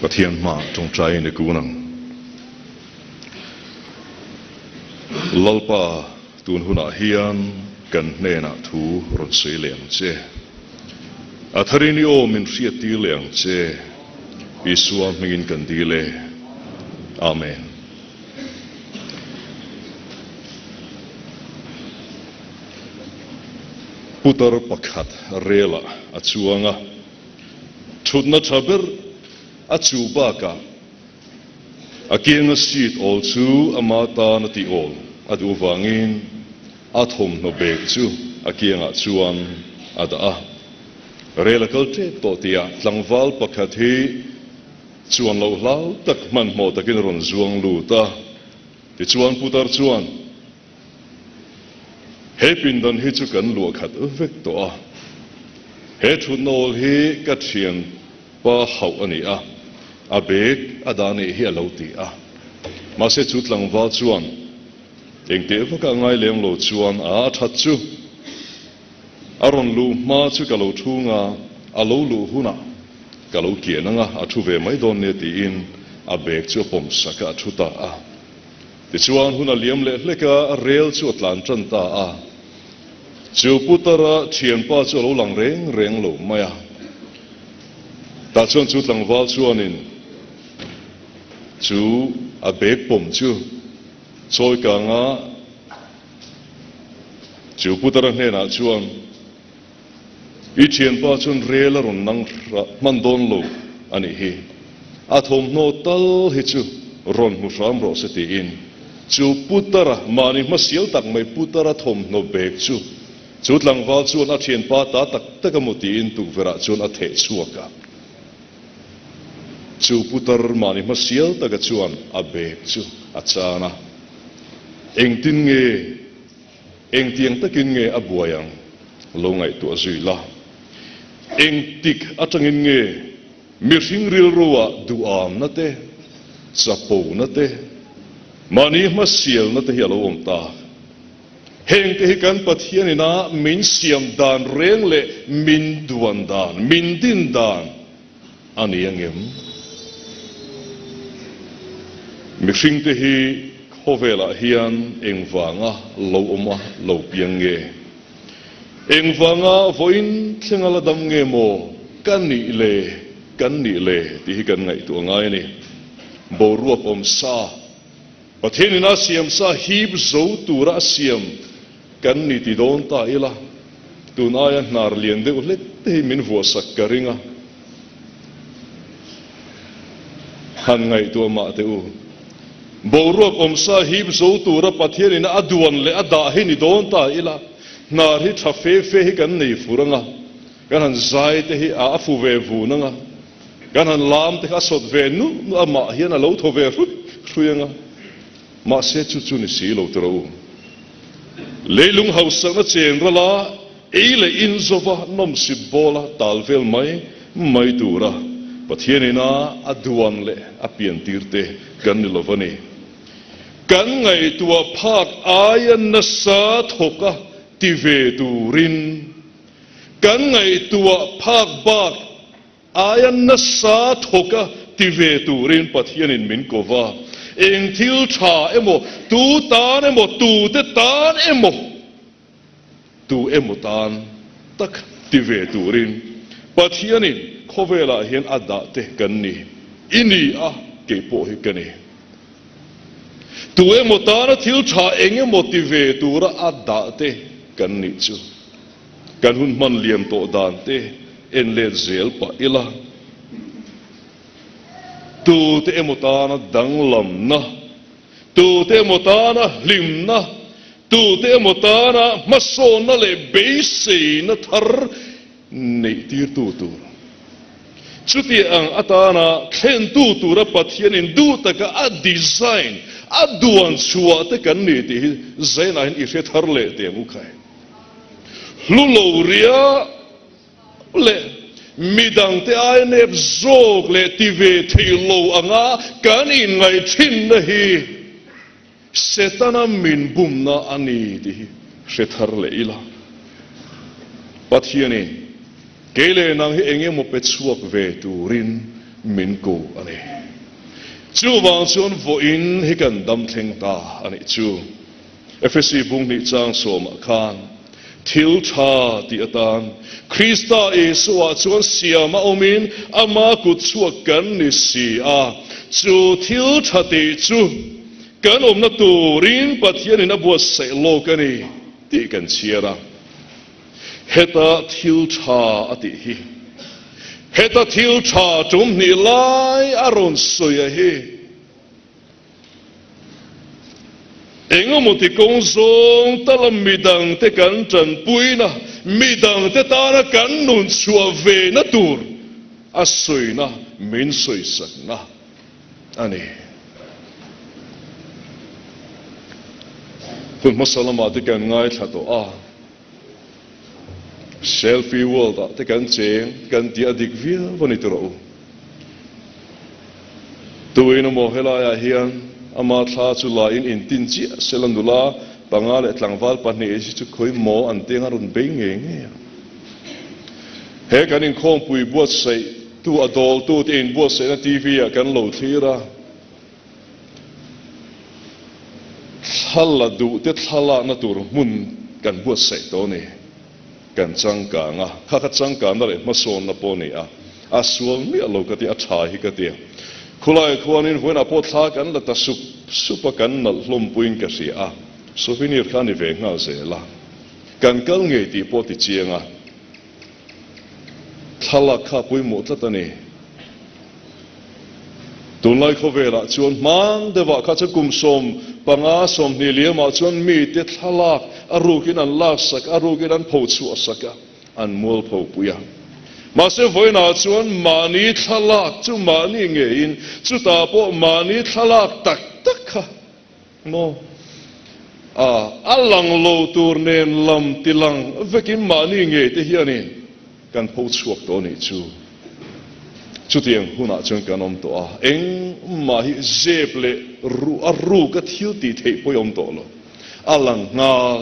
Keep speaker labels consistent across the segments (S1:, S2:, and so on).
S1: Pathian hmaah tawngtaiin i kun ang. Lalpa, tun hunah hian kan hnenah thu rawn sawi leh ang che. A tharin i aw min hriattir leh ang che. Isua hmingin kan dil e. Amen. Putar pakhat relah a chuang a. Thutna tha ber a chuh bakah a kianga seat awl chu ama tan a tih awl a duh vangin a thawmhnaw bag chu a kiangah chuan a dah a. Rel a kal tep tawh tihah tlangval pakhat hi chuan loh hlau tak hmanhmawh takin a rawn zuang lut a. Tichuan putar chuan. He pindan hi chu kan luah khat vek tawh a, he thutna awl hi ka thianpa hauh a ni a, a bag a dah nih hi a lo ti a. Mahse chu tlangval chuan engteh vaka ngai lem lo chuan a a that chu a rawn luh hma chu ka lo thu nga, a lo luh hunah ka lo kian anga a thu ve mai dawn nia tiin a bag chu a pawm sak a, a thu ta a. Tichuan hun a liam leh hlek a, rel chu a tlan tan ta a. Chu Putara thianpa chu a lo lang reng reng lo mai a. Tah chuan chu tlangval chuanin chu a bag pawm chu chawi kanga chu Putara hnenah chuan, I thianpa chuan rel a rawn nang hman dawn lo a nih hi. A thawmhnaw tal hi chu rawn hmu hram rawh se tiin chu Putara, mahni hmasial tak mai Putara thawmhnaw bag chu chu tlangval chuan a thianpa ta tak tak a maw tiin tukverhah chuan a theh chhuak a. Chu Putar mahni hmasial taka chuan a bag chu a chan a. Engtin nge? Engtiang takin nge a buai ang? Lo ngaihtuah zui la. Engtik atangin nge mihring rilruah duhamna te, chapona te, mahni hmasialna te hi a lo awm tak? Hengte hi kan Pathian ina min siam dan reng leh min duan dan, min din dan a ni angem? Mihringte hi khawvelah hian engvanga lo awm a lo piang nge? Engvanga vawiin thlenga la dam nge maw ka nih le, kan nih le tih hi kan ngaihtuah ngai a ni. Boruak awm sa, Pathianin a siam sa hip zo tura a siam kan ni ti dawn ta ila, tun aia hnar lian deuh hlek te hi min vuahsak ka ring a. Han ngaihtuah mah teh u. Boruak awmsa hip zo tura Pathianin a duan leh a dah hi ni dawn ta ila, hnar hi tha fe fe hi kan nei fur anga, kan han zai te hi a fu ve vun anga, kan han lam te kha a sawt ve nuh nuh a, mah hian a lo thaw ve hrui hrui anga. Mahse chu chu ni si lo tiraw u. Leilung hausakna chen rala ei leh in zova nawmsip bawla tal vel mai mai tura Pathian ina a duan leh a piantir te kan ni lova ni. Kan ngaihtuah phak aia nasa thawka ti ve turin kan ngaihtuah phak bak Aia nasa thawka ti ve turin Pathianin min ko va, eng thil tha emaw, tu tan emaw, tute tan emaw, tu emaw tan tak ti ve turin Pathianin khawvelah hian a dah te kan ni. I ni a, kei pawh hi ka ni. Tu emaw tana thil tha eng emaw ti ve tura a dah te kan nih chu. Kan hun hman liam tawh dan te en let zel pah ila, tute emaw tana danglamna, tute emaw tana hlimna, tute emaw tana hmasawnna leh beiseina thar neih tirtu tur, chuti ang atana thlentu tura Pathianin duh taka a design, a duan chhuah te kan ni tih hi zainah hian i hre thar leh teh ang u khai. Hlu lo ria leh midangte aia nep zawk leh ti ve thei lo anga kan inngaih thinna hi Setana min bumna a ni tih hi hre thar leh ila. Pathianin kei leh nang hi eng emaw pe chhuak ve turin. min ko a ni. Chuvang chuan vawiin hi kan dam thleng ta a nih chu. Efesi bung hnih chang sawmah khan thil tha tih atan Krista Isuaah chuan siam a awmin ama kut chhuak kan ni si a, chu thil tha tih chu kan awmna turin Pathianin a buatsaih lawk a ni tih kan chhiar a. Heta thil tha a tih hi. Heta thil tha tum hnih lai a rawn sawi a hi. Engemaw ti kawng zawng tala midangte kan tanpuina, midangte tana kan nun chhuah vena tur a sawina min sawisakna a ni. Hun hmasa lamah te kan ngaithla tawh a, selfie world ah te kan cheng kan tih a dik viau a ni tawh rawh u. Tuin emaw helaiah hian ama thla chu la in intin chiah sela nula panga leh tlangval pahnih hi chu khawi maw an teng a rawn bei ngei ngei a. He kan inkhawmpui buatsaih tu a dawltu te inbuatsaihna TV ah kan lo thlir a. Thla la duh te thla lakna tur hmun kan buatsaih tawh a ni. Kan changkang a, kha kha changkanna leh hmasawnna pawh a ni a, a sual miah lo ka ti, a tha hi ka ti. Khulaiah khuanin vawiinah pawh thla kan la ta sup sup a, kan nalh hlawmpuiin ka hria a, souvenir kha a ni ve nghal zel a, kan kal ngei tih pawh a ti chiang a. Thlalak kha a pawimawh tlat a ni. Tunlai khawvelah chuan hman deuhah kha chuan kum 15, 20 liamah chuan mite thlalak a rukin an laksak, a rukin an pho chhuahsak a, an mualpho pui a. Mahse vawiinah chuan mahni thlalak chu mahni ngeiin, chutah pawh mahni thlalak tak tak kha Maw? A, a lang lo tur nen lam ti lang vekin mahni ngei te hianin kan pho chhuak tawh a nih chu. Chutiang hunah chuan kan awm tawh a, engmah hi zep leh ruh a ruk a thil tih theih pawh i awm tawh lo. A lang nghal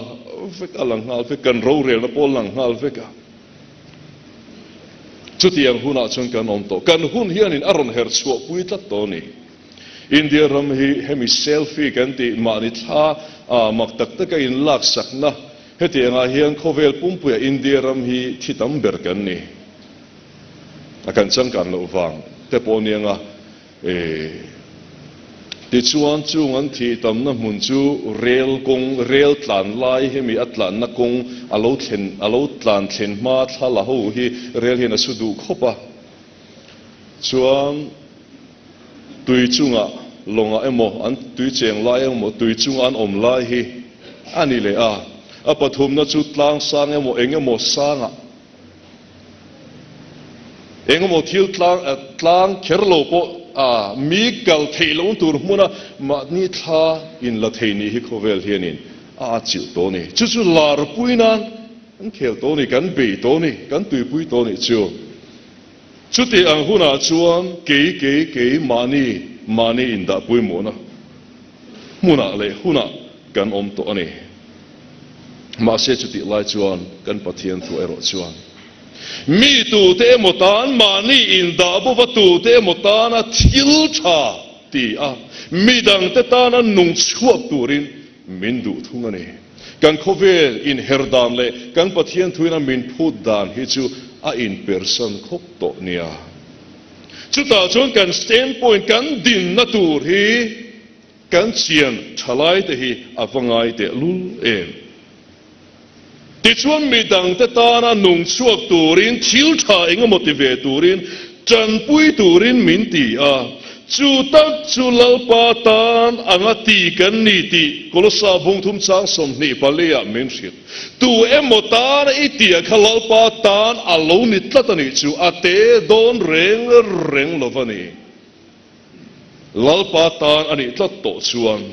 S1: vek, a lang nghal vek, kan rorelna pawh a lang nghal vek a. Chutiang hunah chuan kan awm tawh. Kan hun hianin a rawn her chhuahpui tlat tawh a ni. India ram hi hemi selfie kan tih mahni thla ah mak tak taka in laksakna hetiangah hian khawvel pumpuiah India ram hi thi tam ber kan ni. A kan changkan loh vang te pawh anianga e tichuan chung an thih tamna hmun chu rel kawng rel tlan lai hemi a tlanna kawng a lo thlen a lo tlan thlen hma thla la ho hi rel hian a su duh khawp a chuan Tui chunga lawngah emaw, an tui cheng lai emaw, tui chunga an awm lai hi a ni leh a. A pathumna chu tlang sang emaw, eng emaw sangah, eng emaw thil tlang, tlang kher lo pawh a mi kal theih lohna tur hmuna mahni thla in la thei nih hi khawvel hianin a atchilh tawh a ni. Chu chu larpui nan kan khel tawh a ni, kan bei tawh a ni, kan tuipui tawh a nih chu. Chuti ang hunah chuan kei, kei, kei mahni, mahni indah pawimawhna hmunah leh hunah kan awm tawh a ni. Mahse chutih lai chuan kan Pathian thu erawh chuan mi tute emaw tan mahni indah bova tute emaw tana thil tha ti a, midangte tana nung chhuak turin min duh thung a ni. Kan khawvel inher dan leh kan Pathian thuina min phut dan hi chu a inpersan khawp tawh nia. Chutah chuan kan standpoint, kan dinna tur hi kan chian thalaite hi a va ngai teh lul em. Tichuan midangte tana nung chhuak turin thil tha engemaw ti ve turin tanpui turin min ti a, chu tak chu Lalpa tan anga ti kan ni tih Kolosa bungthum chang 24 ah min hrilh. Tu emaw tana i tia kha Lalpa tan a lo ni tlat a nih chu a te dawn reng reng lo va ni. Lalpa tan a nih tlat tawh chuan.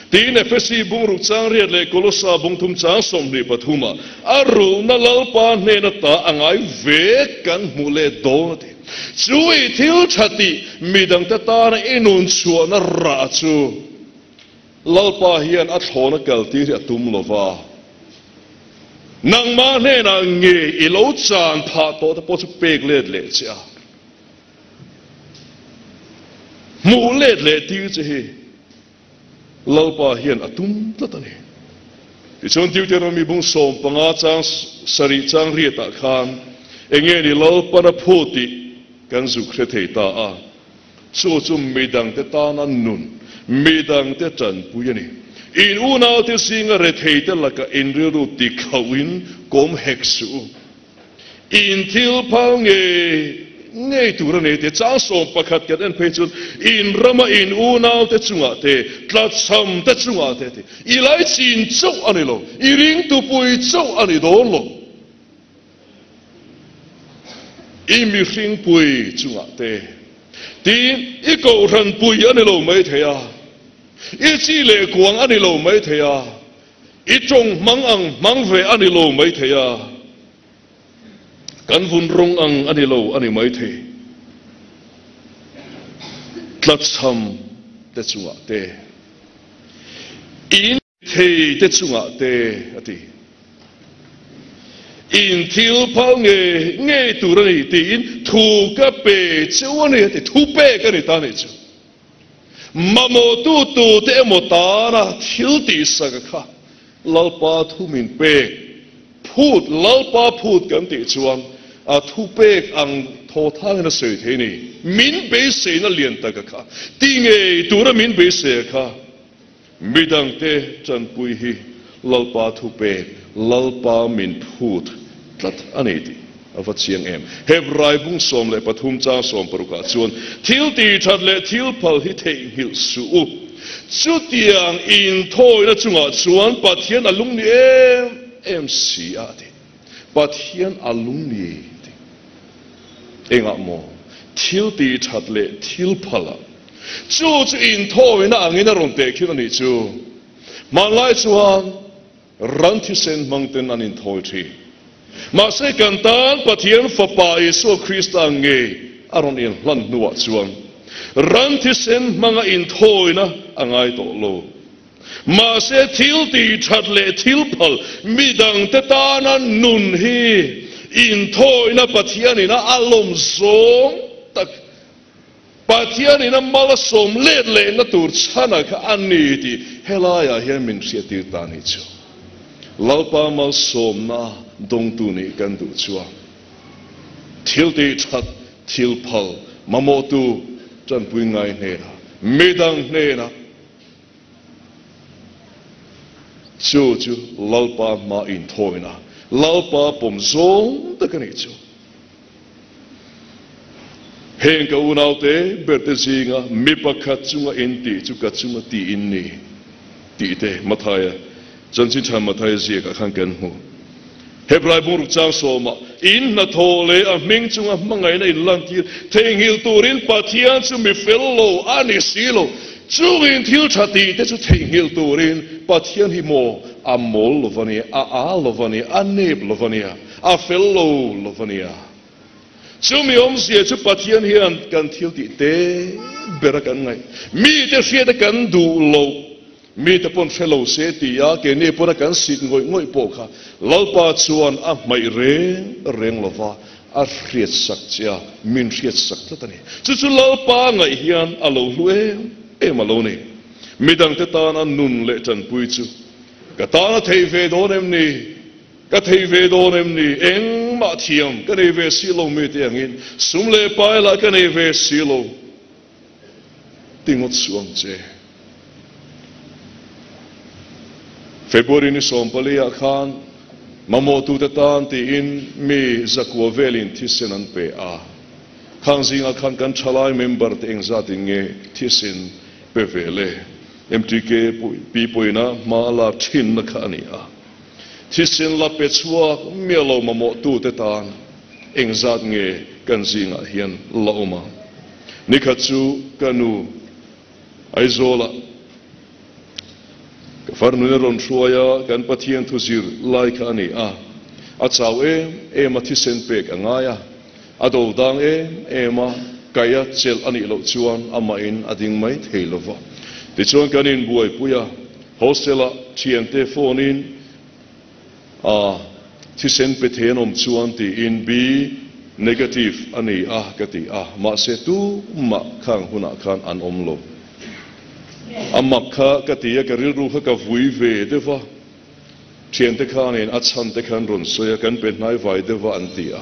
S1: Tiin Efesi bungruk chang riat leh Kolosa bungthum chang 23 ah a rulhna Lalpa hnen ata a ngai ve kan hmuh leh dawn a ti. Chu i thil tha tih midangte tana i nun chhuahna rah chu Lalpa hian a thlawna kaltir hi a tum lo va. Nangmah hnenah nge i lo chan phah tawh te pawh chu pek let leh che a. Hmuh let leh tir che hi Lalpa hian a tum tlat a ni. Tichuan Deuteronomy bung 15 chang sarih chang riatah khan enge ni Lalpan a phu tih kan zuk hre thei ta a. Chu chu midangte tana nun, midangte tanpui a ni. In unaute zinga retheite lakah in rilru tikhauhin kawm hek suh u. In thil phal ngei ngei tur a nei te, chang 11 kan en phei chuan in rama in unaute chungah te, tlachham te chungah te ti. I lai chin chauh a ni lo, i ringtupui chauh a ni dawn lo. I mihringpui chungah te tiin i kohhranpui a ni lo mai thei a, i chi leh kuang a ni lo mai thei a, i tawng hmang ang hmang ve a ni lo mai thei a, kan vun rawng ang a ni lo a ni mai thei. Tlachham te chungah te in. Thei te chungah te a ti. In thil phal ngei ngei tur a ni tiin thu ka pe cheu a ni a ti. Thu pek a ni ta nih chu. Mamawhtu tute emaw tana thil tihsak a kha Lalpa thu min pek phut, Lalpa phut kan tih chuan a thu pek ang thaw thangin a sawi thei a ni. Min beiseina lian tak a kha ti ngei tura min beisei a kha. Midangte tanpui hi Lalpa thupek, Lalpa min phut tlat a ni tih a va chiang em. Hebrai bung 13 chang 60 ah chuan, Thil ti that leh thil phal hi theihnghilh suh u. Chutiang inthawina chungah chuan Pathian a lung ni em em si a ti. Pathian a lung ni ti. Engah maw? Thil ti that leh thil phal ah. Chu chu inthawina angin a rawn teh khin a nih chu. Hmanlai chuan ran thisen hmang ten an inthawi thin. Mahse kan tan Pathian Fapa Isua Krista ngei a rawn inhlan hnuah chuan ran thisen hmanga inthawina a ngai tawh lo. Mahse thil ti that leh thil phal midangte tana nun hi inthawina Pathianin a alawm zawng tak Pathianin a mal a sawm let lehna tur chhana kha a ni tih helaiah hian min hriattir ta ni chu. Lalpa malsawmna dawngtu nih kan duh chuan thil tih that, thil phal, mamawhtu tanpui ngai hnenah, midang hnenah chu chu Lalpa hma inthawina, Lalpa pawm zawng tak a nih chu. Heng ka unaute berte zinga mi pakhat chunga in tih chu ka chunga tih in ni tih te Mathaia chanchin tha Mathaia ziakah khan kan hmu. Hebrai bungruk chang sawmah in hnathawh leh a hming chunga hmangaihna in lantir theihnghilh turin Pathian chu mi fel lo a ni si lo. Chungin thil tha tih te chu theihnghilh turin Pathian hi maw a mawl lo va nia, a a lo va nia, a nep lo va nia. A fel lo lo va nia. Chumi awmzia chu Pathian hian kan thil tih te ber a kan ngaih. Mite hriat a kan duh loh, mite pawn hre lo se ti a, keini pawn a kan sit ngawih ngawih pawh kha Lalpa chuan a hmaih reng reng lo va, a hriat sak che a, min hriat sak tlat a ni. Chu chu Lalpa ngaih hian a lo hlu em em a lo ni. Midangte tana nun leh tanpui chu ka tana thei ve dawn em ni? Ka thei ve dawn em ni? Engmah thiam ka nei ve si lo mi te angin sum leh pai lah ka nei ve si lo. Ti ngawt suh ang che. February ni 14 ah khan mamawhtute tan tiin mi zakua velin thisen an pe a. Khang zingah khan kan thalai member te engzatin nge thisen pe ve le? MTK pi pawina hma a lak thinna kha a ni a. Thisen la pe chhuak miah lo mamawhtute tan engzat nge kan zingah hian la awm ang? Nikhat chu ka nu Aizawlah ka farnuin a rawn hruai a, kan Pathian thu zir lai kha a ni a. A chau em em a, thisen pek a ngai a, a do dang em em a, kaih a chelh a nih loh chuan amahin a ding mai thei lo va. Tichuan kan inbuaipui a, Hostel-ah thiante phone-in a thisen pe thei an awm chuan tiin B. Negative a ni a ka ti a, mahse tumah khang hunah khan an awm lo. A mak kha ka ti a, ka rilru kha ka vui ve deuh va, thiante khanin a chhan te khan rawn sawi a, kan pe hnai vai deuh va an ti a.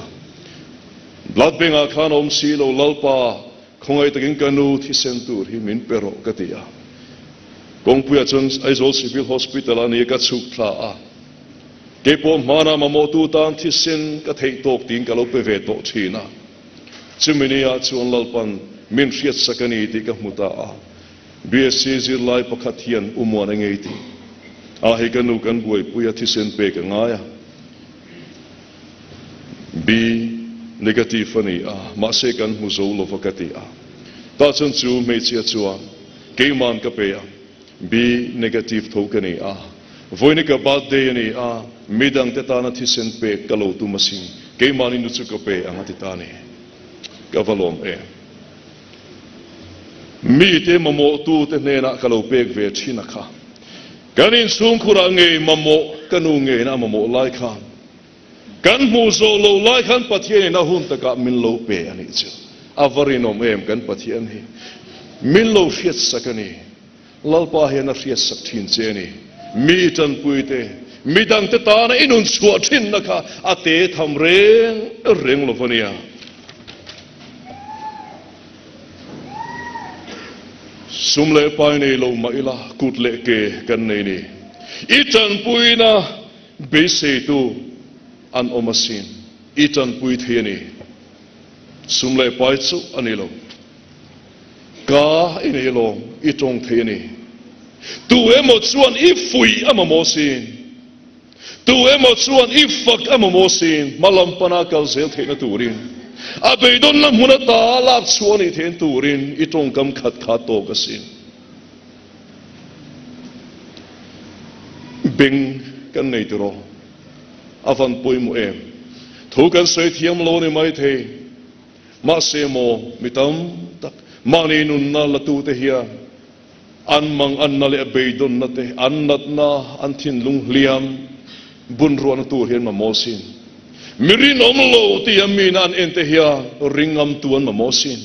S1: Blood bank ah khan awm si lo, Lalpa, khawngaih takin ka nu thisen tur hi min pe rawh ka ti a. Kawngpuiah chuan Aizawl Civil Hospital a ni a, ka chhuk thla a. Keipawh hmanah mamawhtu tan thisen ka theih tawk tiin ka lo pe ve tawh thin a. Chumi niah chuan Lalpan min hriatsak a ni tih ka hmu ta a. BSc zirlai pakhat hian u Muana ngei tih a hei ka nu kan buaipui a thisen pek a ngai a. B negative a ni a, mahse kan hmu zo lova ka ti a. Tah chuan chu hmeichhia chuan keiman ka pe a. B negative tho ka ni a, vawiin ka birthday a ni a, midangte tana thisen pek ka lo tum asin, keimahni nu chu ka pe ang a ti ta a ni. Ka va lawm em. Mite mamawhtute hnenah ka lo pek ve thin a kha. Kan inchhungkhurah ngei mamawh ka nu ngeina a mamawh lai khan, kan hmuh zawh loh lai khan Pathianin a hun takah min lo pe a nih chu. A va rinawm em kan Pathian hi. Min lo hriatsak a ni. Lalpa hian a hriatsak thin che a ni. Mi tanpuite, mi dangte tana i nun chhuah thinna kha a te tham reng reng lo va nia. Sum leh pai nei lo mah ila kut leh ke kan nei ni. I tanpuina beiseitu an awm asin. I tanpui thei a ni. Sum leh pai chauh a ni lo. Ka i nei lawm, i tawng thei a ni. Tu emaw chuan i fuih a mamawh sin. Tu emaw chuan i fak a mamawh sin, hma lam pana kal zel theihna turin. A beidawnna hmun ata lak chhuah a nih theihna turin i tawngkam khat kha tawk asin. Beng kan nei tiraw? A van pawimawh em? Thu kan sawi thiam lo a ni maithei. Mahse maw, mi tam tak mahni nunna latute hian an manganna leh beidawnna te, an natna, an thinlung hliam bunruahna tur hian mamawh sin. Mi rinawm lo tia mina an ente hian ringamtu an mamawh sin.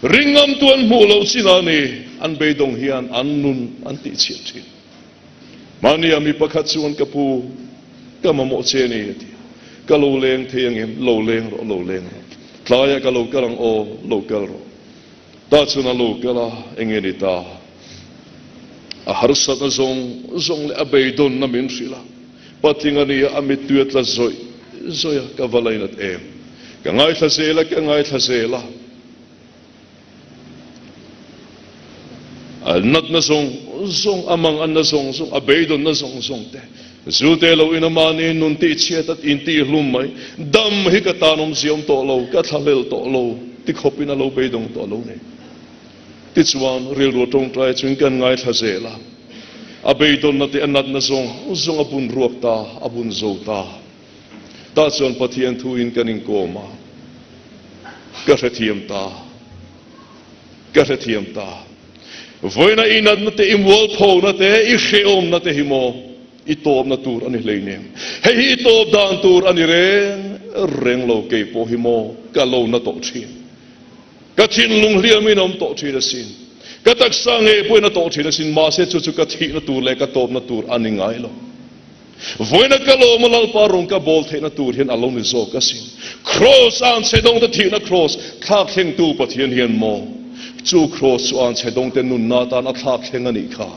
S1: Ringamtu an hmuh loh chinah ni an beidawng hian an nun an tihchhiat thin. Mahnia mi pakhat chuan ka pu, ka mamawh che a ni a ti. Ka lo leng thei angem? Lo leng rawh, lo leng rawh. Tlaiah ka lo kal ang aw, lo kal rawh. Tah chuan a lo kal a, enge ni ta? A harsatna zawng zawng leh a beidawnna min hrilh a. Patling a nia, a mittui a tla zawih zawih a, ka va lainat em? Ka ngaithla zel a, ka ngaithla zel a. A natna zawng zawng, a manganna zawng zawng, a beidawnna zawng zawng te, zu te lo in a mahni nun tihchhiat a intihlum mai, dam hi ka tan awmzia awm tawh lo, ka thlahlel tawh lo ti khawpin a lo beidawng tawh lo ni. Tichuan, rilru tawngtai chuin kan ngaithla zel a, a beidawnna te a natna zawng zawng a bun ruak ta, a bun zo ta. Tah chuan Pathian thuin kan inkawm a, ka hrethiam ta, ka hrethiam ta. Vawiina i natna te, i mualphona te, i hrehawmna te hi maw i tawpna tur a ni hleinem. Hei hi i tawp dan tur a ni reng reng lo, kei pawh hi maw ka lo na tawh thin. Ka thinlung hliamin a awm tawh thin asin. Ka taksa ngei pawhin a tawh thin asin, mahse chu chu ka thihna tur leh ka tawpna tur a ni ngai lo. Vawiina ka lawm a Lalpa rawng ka bawl theihna tur hian a lo ni zawk asin. Kraws a an chhe dawngte thihna kraws thlak thlengtu Pathian hian maw chu kraws chu an chhe dawngte nunna atan a thlak thleng a nih kha.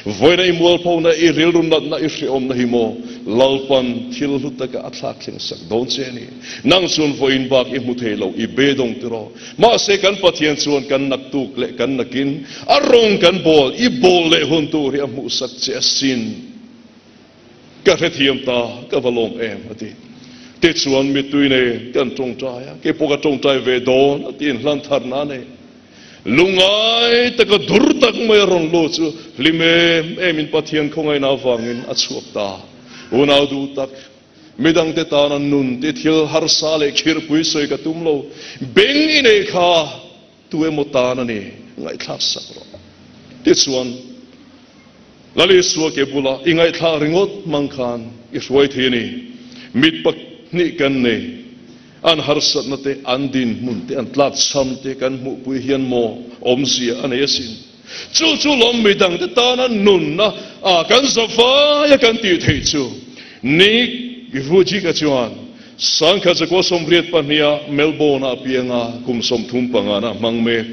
S1: Vawiina i mualphona, i rilru natna, i hrehawmna hi maw Lalpan thil hlu taka a thlak thleng sak dawn che a ni. Nang chuan vawiin bak i hmu thei lo, i be dawng tiraw. Mahse kan Pathian chuan kan naktuk leh kan nakin a rawng kan bawl, i bawl leh hun tur hi a hmuhsak che asin. Ka hrethiam ta, ka va lawm em, a ti. Tichuan mittui nei kan tawngtai a, keipawh ka tawngtai ve dawn, a ti inhlan thar na nei. Lungngai taka dur tak mai a rawn lut chu hlim em emin Pathian khawngaihna avangin a chhuak ta. Unau duh tak, midangte tana nun ti thil harsa leh khirhpui sawi ka tum lo, beng i nei kha Tu emaw tan a ni, ngaihthlak sak rawh. Tichuan, Lal Isua ke bula i ngaihthlak ringawt hmang khan i hruai thei a ni. Mit pahnih kan nei. An harsatna te, an dinhmun te, an tlakchham te kan hmuhpui hian maw awmzia a nei asin. Chu chu lawm midangte tana nunna a kan zavaia kan tih theih chu. Nick Vujicic-a chuan 1982 Melbourne-ah a piang a, kum 35 a hmang mek.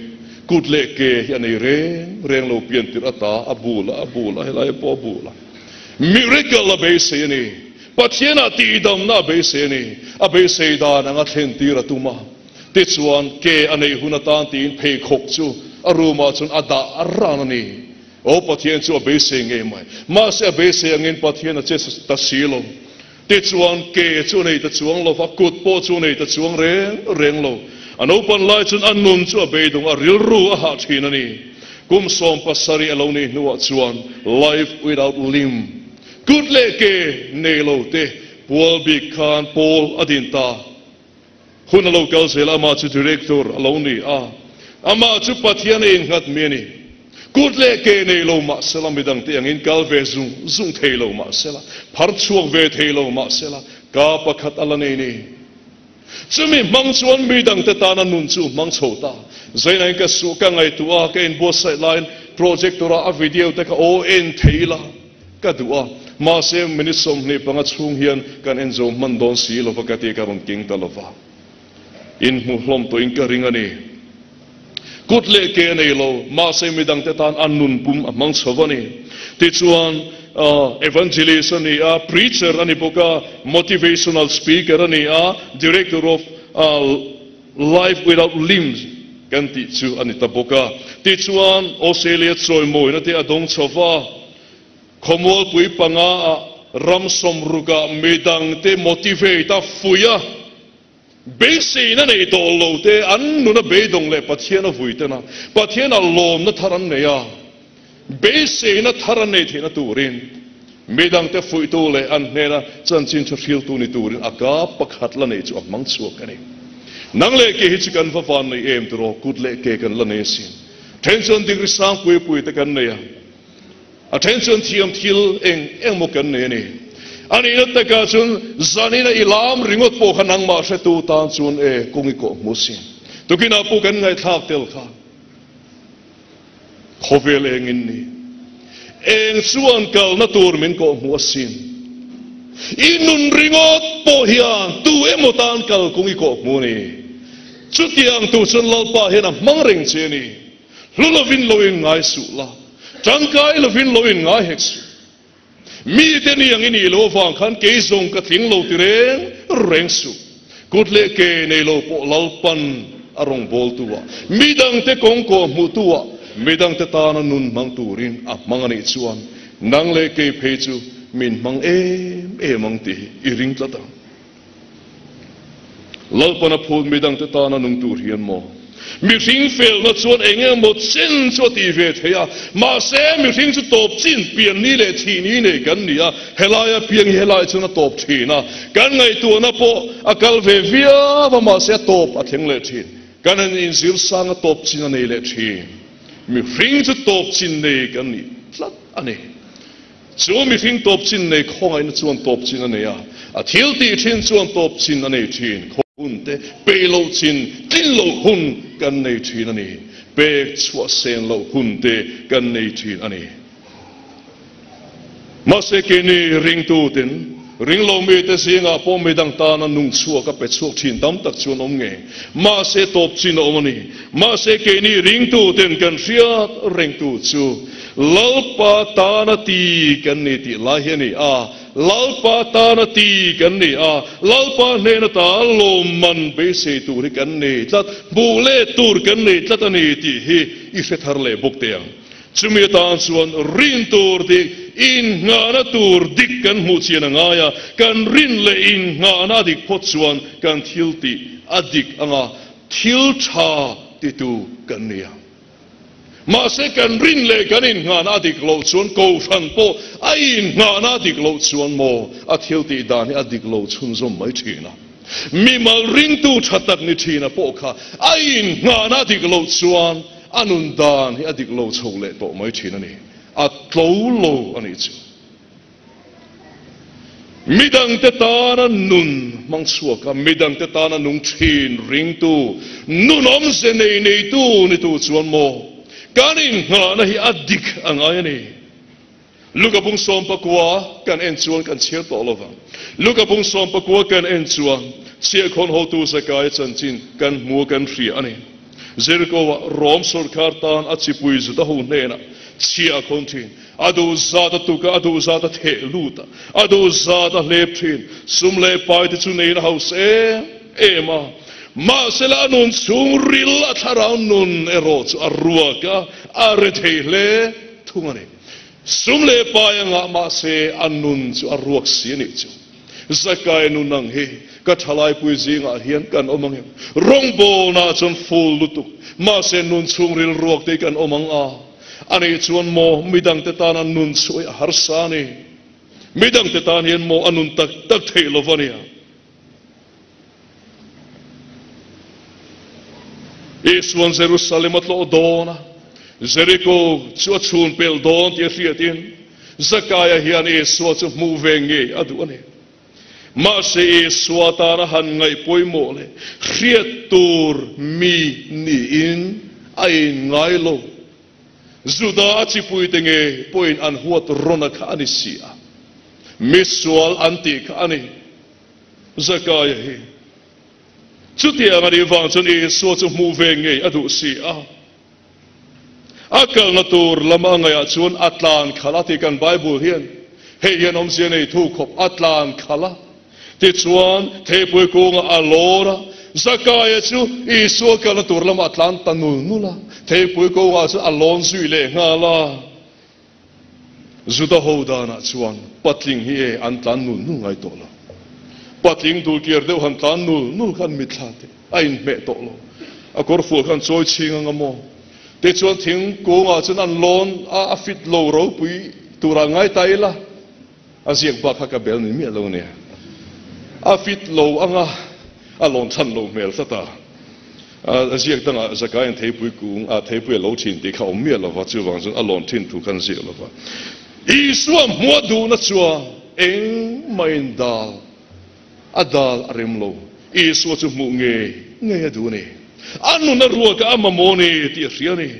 S1: Kut leh ke hi a nei reng reng lo pian tirh ata a bul a, a bul a, helai pawh a bul a. Miracle a beisei a ni. Pathianah tihdamna a beisei a ni. A beisei dan anga thlen tir a tum a. Tichuan, ke a neih hun atan tiin pheikhawk chu a room-ah chuan a dah a ran a ni. Aw, Pathian chu a beisei ngei mai. Mahse, a beisei angin Pathian a che ta si lo. Tichuan, ke chu a nei ta chuang lo va, kut pawh chu a nei ta chuang reng reng lo. A naupan lai chuan a nun chu a beidawng a, rilru a hah thin a ni. Kum 17 a lo nih hnuah chuan Life Without Limb, Kut leh ke nei lo te pual bik khan pawl a din ta. Hun a lo kal zel a, amah chu director a lo ni a. Amah chu Pathian a innghat mi a ni. Kut leh ke nei lo mah sela, midangte angin kal ve zung zung thei lo mah sela, phar chhuak ve thei lo mah sela, ka pakhat a la nei ni. Chumi hmang chuan midangte tana nun chu hmang chho ta. Zainain ka suh ka ngaihtuah a, ka inbuatsaih laiin projector-ah a video te kha aw en thei ila. Ka duh a, mahse minute 25 chhung hian kan en zo hman dawn si lova ka ti ka rawn keng ta lova. Inhmu hlawm tawhin ka ring a ni. Kut leh ke a nei lo, mahse midangte tan a nun pum a hmang chho a ni. Tichuan, evangelist a ni a, preacher a ni bawk a, motivational speaker a ni a, director of Life Without Limbs kan tih chu a ni ta bawk a. Tichuan, Australia chawimawina te a dawng chho va, Khawmualpui panga ah ram 60 ah midangte motivate a fuih a, beiseina nei tawh lo te an nuna beidawng leh Pathian a vui ten a, Pathian ah lawmna thar an nei a, beiseina thar an nei theihna turin midangte fuihtu leh an hnena chanchin tha hriltu ni turin a ka pakhat la nei chu a hmang chhuak a ni. Nang leh ke hi chu kan va van nei em tiraw, kut leh ke kan la nei asin. Then chuan degree sang pui pui te kan nei a. A then chuan thiam thil eng eng maw kan nei a ni. A nihna takah chuan zanina i lam ringawt pawh kha nangmah hretu tan chuan e kawng i kawh hmu sin. Tukinah pawh kan ngaihthlak tel kha khawvel engin ni. Eng chuan kalna tur min kawh hmu asin. I nun ringawt pawh hian tu emaw tan kal kawng i kawh hmu a ni. Chutiang tur chuan Lalpa hian a hmang reng che a ni. Hlu lovin lo in ngai suh la, tangkai lovin lo in ngai hek suh. Mite ni ang i nih loh avang khan kei zawng ka tling lo ti reng reng suh. Kut leh ke nei lo pawh Lalpan a rawngbawltu ah, midangte kawngkaw hmuhtu ah, midangte tana nun hmang turin a hmang a nih chuan nang leh kei phei chu min hmang em em ang tih hi i ring tlat ang. Lalpan a phut midangte tana nung tur hian maw? Mihring felna chuan eng emaw chen chu a ti ve thei a, mahse mihring chu tawp chin pian ni leh thih ni nei kan ni a, helaia piang hi helai chuan a tawp thin a, kan ngaihtuahna pawh a kal ve viau a, mahse a tawp a thleng leh thin. Kan han inzir sang a tawp chin a nei leh thin. Mihring chu tawp chin nei kan ni tlat a ni. Chu mihring tawp chin nei khawngaihna chuan tawp chin a nei a, a thil tih thin chuan tawp chin a nei thin. Khaw hun te peih loh chin, tlin loh hun kan nei thin a ni. Pek chhuah sen loh hun te kan nei thin a ni. Mahse keini ringtu tin, ringlo mite zingah pawh midang tana nung chhuak a pe chhuak thin tam tak chuan awm ngei. Mahse tawp chin a awm a ni. Mahse keini ringtu ten kan hriat rengtu chu Lalpa tana ti kan ni tih lai hi a ni a, Lalpa tana ti kan ni a, Lalpa hnen ata lawmman beisei tur hi kan nei tlat, hmuh leh tur kan nei tlat a ni tih hi i hre thar leh bawk teh ang. Chumi atan chuan rin tur dik, innghahna tur dik kan hmuh chian a ngai a, kan rin leh innghahna a dik phawt chuan kan thil tih a dik anga thil tha titu kan ni ang. Mahse kan rin leh kan innghahna a dik loh chuan kohhran pawh a innghahna a dik loh chuan maw a thil tih dan hi a dik lo chhunzawm mai thin a. Mimal ringtu tha tak ni thina pawh kha a innghahna a dik loh chuan a nun dan hi a dik lo chho leh tawh mai thin a ni. A tlo lo a nih chu. Midangte tana nun hmang chhuak a, midangte tana nung thin ringtu, nun awmze nei neitu ni tu chuan maw kan innghahna hi a dik a ngai a ni. Luka bung 19 kan en chuan kan chhiar tawh lo vang. Luka bung 19 kan en chuan chhiahkhawn hotu Zakaia chanchin kan hmu a kan hria a ni. Jericho-ah Rom sawrkar tan a chipui Juda ho hnenah chhiah a khawn thin. A duh zat a tuk a, a duh zat a theh lut a, a duh zat a hlep thin. Sum leh pai te chu neiin a hausa em em a. Mahsela a nun chhung ril a thlarau nun erawh chu a ruak a, a rethei hle thung a ni. Sum leh pai a ngah mahse a nun chu a ruak si a nih chu. Zakai nun ang hi ka thalaipui zingah hian kan awm ang em? Rawngbawlnaah chuan full lutuk mahse nun chhungril ruak te hi kan awm ang a. A nih chuan maw midangte tana nun chu a harsa a ni. Midangte tan hian maw a nun tak tak theih lo va nia. Isuan Jerusalem a tlawh dawn a, Jeriko chu a chhun pel dawn tih a hriatin Zakaia hian Isua chu hmuh ve ngei a duh a ni. Mahse Isua tana han ngaih pawimawh leh hriat tur mi niin a inngai lo. Juda a chipuite nge pawhin an huat rawn a kha a ni si a, misual an tih kha a ni. Zakaia hi chutiang a nih vang chuan Isua chu hmuh ve ngei a duh si a. A kalna tur lama a ngaihah chuan a tlan khalh a tih kan Bible hian hei hian awmzia nei thu khawp a tlan khalh a. Tichuan theipui kungah a lawr a, Zakaia chu Isua kalna tur lamah a tlan ta nul nul a, theipui kungah chuan a lawn zui leh nghal a. Juda ho danah chuan patling hi e an tlan nul nul ngai tawh lo. Patling dulkiar deuh han tlan nul nul khan mitthla te a inhmeh tawh lo. A kawrfual khan chawi chhing anga maw? Tichuan thingkungah chuan an lawn a, a fit lo ropui turah ngai ta ila, a ziak bak kha ka bel ni miah lo nia. A fit lo anga a lawn chhan lo hmel tlat a. A ziak dangah Zakaia'n theipui kung a theipui a lo thin tih kha awm miah lo va, chuvang chuan a lawn thin thu khan ziak lo va. Isua hmuh a duhna chuan engmahin dal a dal a rem lo. Isua chu hmuh ngei ngei a duh a ni. A nun a ruak a, a mamawh a ni tih a hria a ni.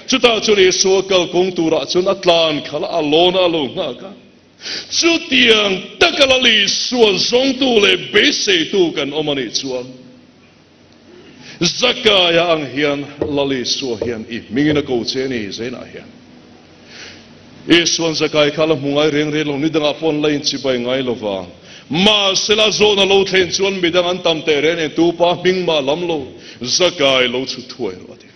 S1: Chutah chuan Isua kalkawng turah chuan a tlan khalh a, a lawn a, a lo nghak a. Chutiang taka Lal Isua zawngtu leh beiseitu kan awm a nih chuan, Zakaia ang hian Lal Isua hian i hmingin a ko che a ni, Zainah hian. Isua'n Zakai kha a la hmu ngai reng reng lo, nidangah pawh an la inchibai ngai lo vang. Mahsela a zawn a lo thlen chuan midang an tam teh reng nen tupa hming mah lam lo, Zakai lo chhut thuai rawh a ti.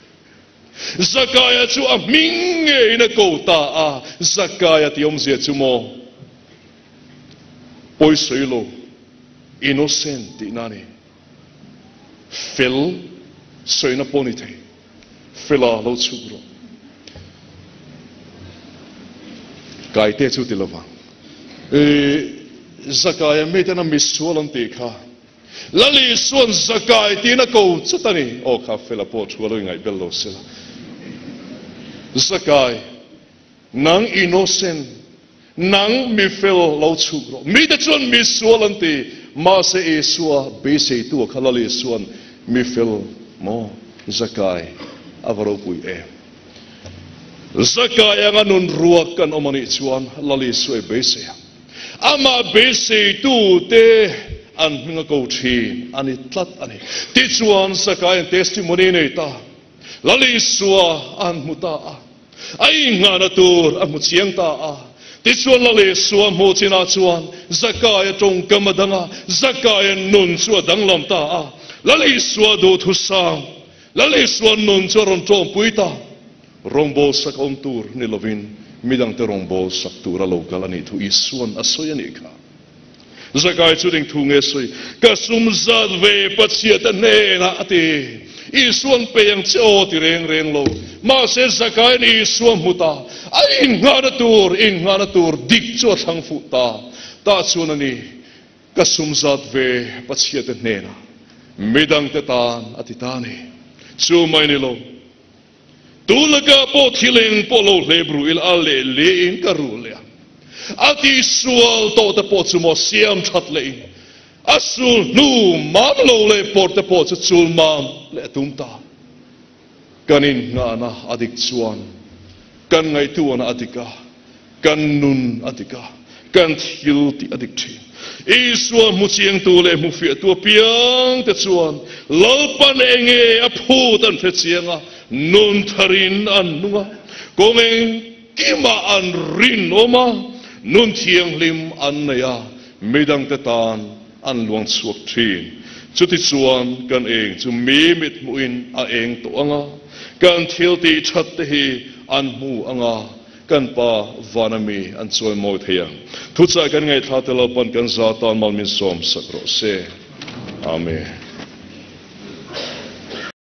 S1: Zakaia chu a hming ngeiin a ko ta a, Zakaia tih awmzia chu maw? Pawisawi lo, innocent tihna a ni. Fel sawina pawh ni thei. Fela lo chhuk rawh. Kaite chu ti lovang. Zakaia miten a misual an tih kha. Lal Isua'n Zakai tiin a ko chut a ni. Aw kha Fela pawh thu a lo ingaihbel lo sela. Zakai, nang innocent. Nang mi fel lo chhuk rawh. Mite chuan mi sual an ti, mahse Isua beiseitu a kha Lal Isua'n mi fel maw? Zakai a va ropui em? Zakai anga nun ruak kan awm a nih chuan Lal Isua i beisei ang. Amah beiseitu te an hming a ko thin a ni tlat a ni. Tichuan Zakaia'n testimony nei ta, Lal Isua a han hmu ta a. A inghahna tur a hmu chiang ta a. Tichuan Lal Isua hmuh chinah chuan Zakaia tawngkam a dang a, Zakaia nun chu a danglam ta a. Lal Isua duhthusam, Lal Isua nun chu a rawn tawngpui ta. Rawngbâwl sak awm tur ni lovin midangte rawngbâwl sak tura lo kal a nih thu Isua'n a sawi a nih kha. Zakai chu eng thu nge sawi? Ka sum zat ve Pathiate hnenah a ti. Isua'n pe ang che aw ti reng reng lo. Mahse Zakai'n Isua hmu ta, a innghahna tur, innghahna tur dik chu a thlang fuh ta. Tah chuan a ni, Ka sum zat ve Pathiate hnenah midangte tan a ti ta a ni. Chu mai ni lo. Tu lakah pawh thil eng pawh lo hlep ru ila a leh leh in ka ru leh a. A tihsual tawh te pawh chu maw siam that leh in a sul hnu mam lo leh pawr te pawh chu chul mam leh a tum ta. Kan innghahna a dik chuan kan ngaihtuahna a dik a, kan nun a dik a, kan thil tih a dik thin. Isua hmu chiangtu leh hmu fiahtu apiang te chuan Lalpan enge a phut an hre chiang a, nun tharin an nung a, kawng engkimah an rinawm a, nun thianghlim an nei a, midangte tan an luang chhuak thin. Chutichuan kan eng chu mi mit hmuhin a eng tawh ang a, kan thil tih that te hi an hmu ang a, kan Pa vana mi an chawi mawi thei ang. Thuchah kan ngaihthla te Lalpan kan za tan mal min sawm sak rawh se. Amen.